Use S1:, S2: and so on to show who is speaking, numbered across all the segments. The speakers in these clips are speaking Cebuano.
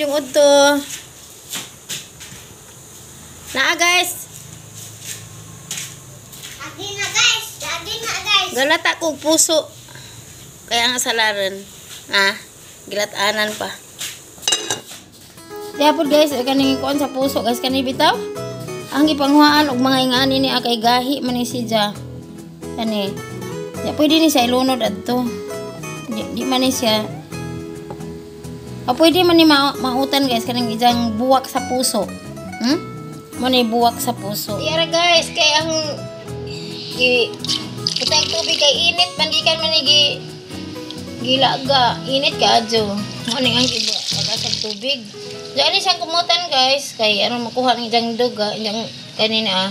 S1: yung udto. Naa guys.
S2: Agi na guys. Agi na guys.
S1: Galata kog puso. Kaya nga salaran. Ah, gilatanan pa. Diapod guys, kaning kuan sa puso guys kani bitaw. Ang gipanghuaan og mga ingani ni kay gahi man ni siya. Kani. Di pwede ni siya ilunod adto. Di man ni siya. Ah, pwede man ni mautan guys kaning ijang buwak sa puso. Mo ni buwak sa puso. Yara guys, kay ang gi butang tubig kay init man gikan man ni gi gilaga, init ka adyo. Mo ni ang gibagasag tubig. Diyan ni siyang kumutan guys kay aron makuha ning ijang duga, ijang kanina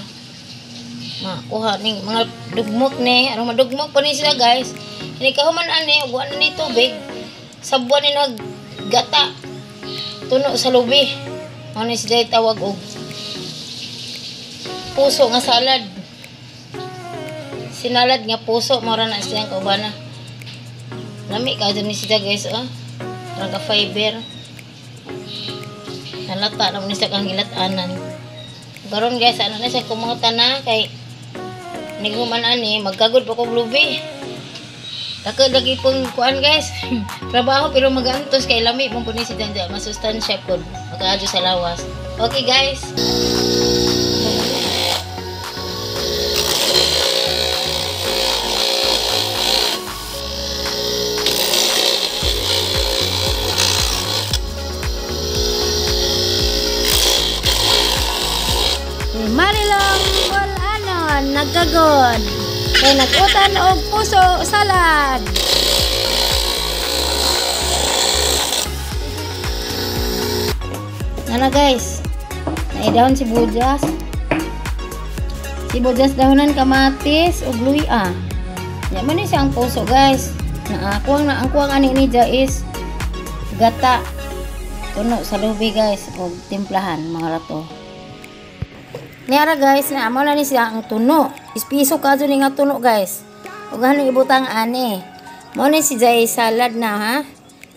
S1: makuha ning mga dugmok ni, aron madugmok pa ni sila guys. Ini kahuman ani ug wa na ni tubig. Sabwan ni naggata tuno sa lubi. Mo ni sila tawag og puso nga salad. Sinalad nga puso mao ra na siyang kaubana. Lami ka ni siya guys oh. Parang ka fiber. Nalata na mo ni siya kang gilatanan. Karon guys, ano na siya kumuta na kay niguman ani magkagod pa kog lubi. Dako lagi pong kuan guys. Trabaho pero magantos kay lami mong pud ni siya dyan, masustansya pud makaadyo sa lawas. Okay guys. Marilong Bolanon nagkagod. Kay nag-utan og puso salad. Nana guys, naidahon si Bujas. Si Bujas dahonan kamatis ug luya. Nya man ni siya ang puso guys. Na kuwang na ang kuwang ani ni ja is gata. Tuno sa lubi guys ug timplahan mga rato. Niara guys, na amo na ni siya ang tuno. Ispiso ka ni nga tuno guys. Ug ano ibutang ani. Mo ni si Jay salad na ha.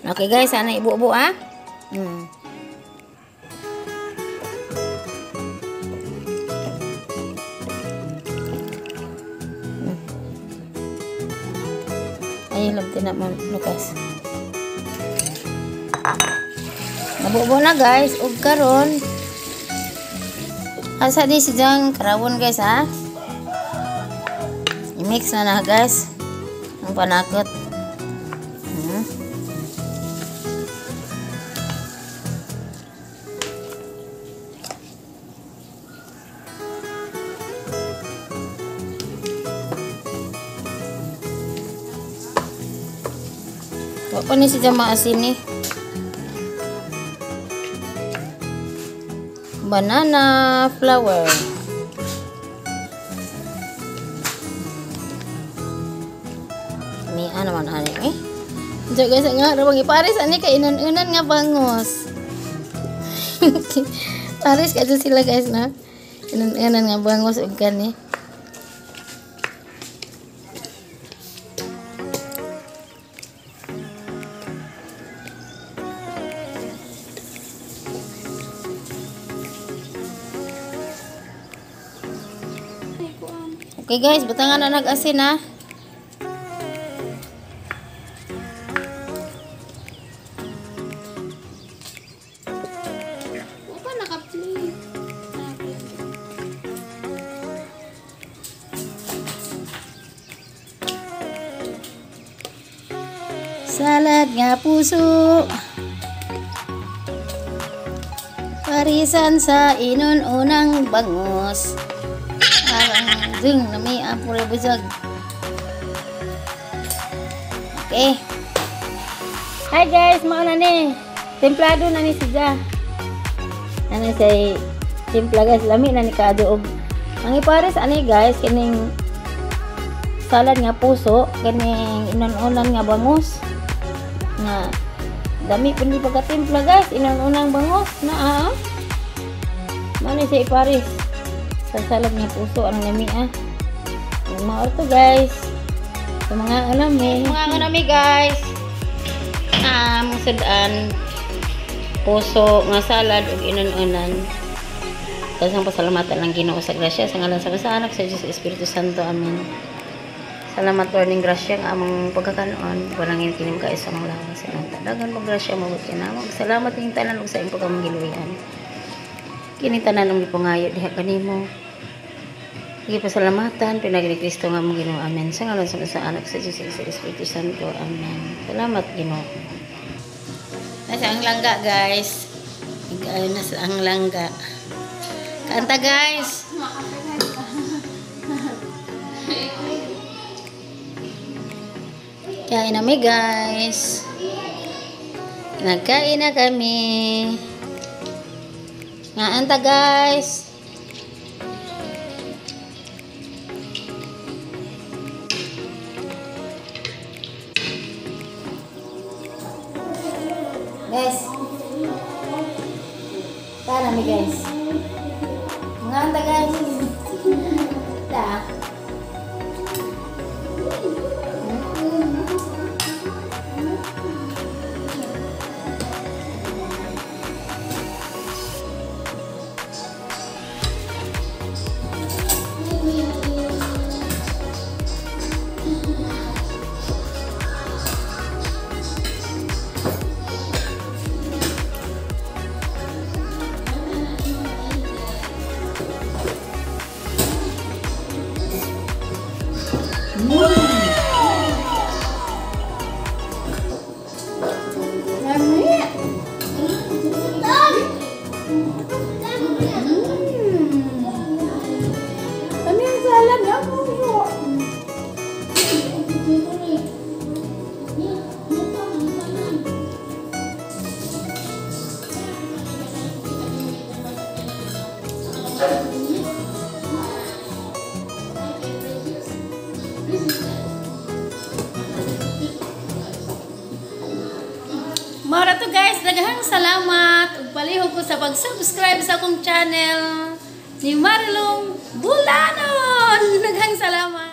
S1: Okay guys, ana ibubo ha. Ay, labti na mo Lucas. Nabubo na guys ug karon asa di si jang karawon guys ha. I-mix na na guys ang panakot. Wa pa ni si jang maasin ni. Banana flower. Mi ano man ani eh. Diyo guys nga rabang ipares ani kay inan-unan nga bangos. Pares kadto sila guys na. Inan-unan nga bangos ug kani. Okay guys, butangan na nag-asin ha.
S2: Opa, naka-play.
S1: Salad nga puso. Parisan sa inon-unang bangus. Parang ding nami apure bujag. Okay. Hi guys, mao na ni. Templado na ni siya. Ano say timpla guys, lami na ni kaadto og ang ipares ani guys kining salad nga puso, kining inon-unan nga bangus. Nga dami pud ni pagkatimpla guys, inon-unang bangus na ah. Mao ni siya ipares sa salad nga puso ang lami ah. Mao to guys. Sa mga unami. Mga unami guys. Sudan. Puso nga salad ug inunanan. Kasang pasalamatan lang Ginoo sa grasya sa ngalan sa Ama, sa Anak, sa Diyos Espiritu Santo. Amen. Salamat, Lord, ning grasya nga among pagkakanon. Panangin kining ka sa among lawas sa Dagan mo grasya mabuti namo. Salamat ning tanan ug sa imong pagkamong giluyan. Kini tanan ang gipangayo diha kanimo. Gipasalamatan pinagi ni Kristo nga among Ginoo. Amen. Sa ngalan sa Ama, sa Anak, sa Diyos sa Espiritu Santo. Amen. Salamat, Ginoo. Nasa ang langga, guys. Nag nasa ang langga. Kanta, guys. Kain na mi, guys. Nagkain na kami. Ngaanta, guys. Guys. Kain na mi, guys. Ngaanta, guys. Ta. Kami ang salad na puso. Mara to, guys, daghang salamat ug palihog ko sa pag-subscribe sa akong channel ni Marilong Bulanon. Daghang salamat.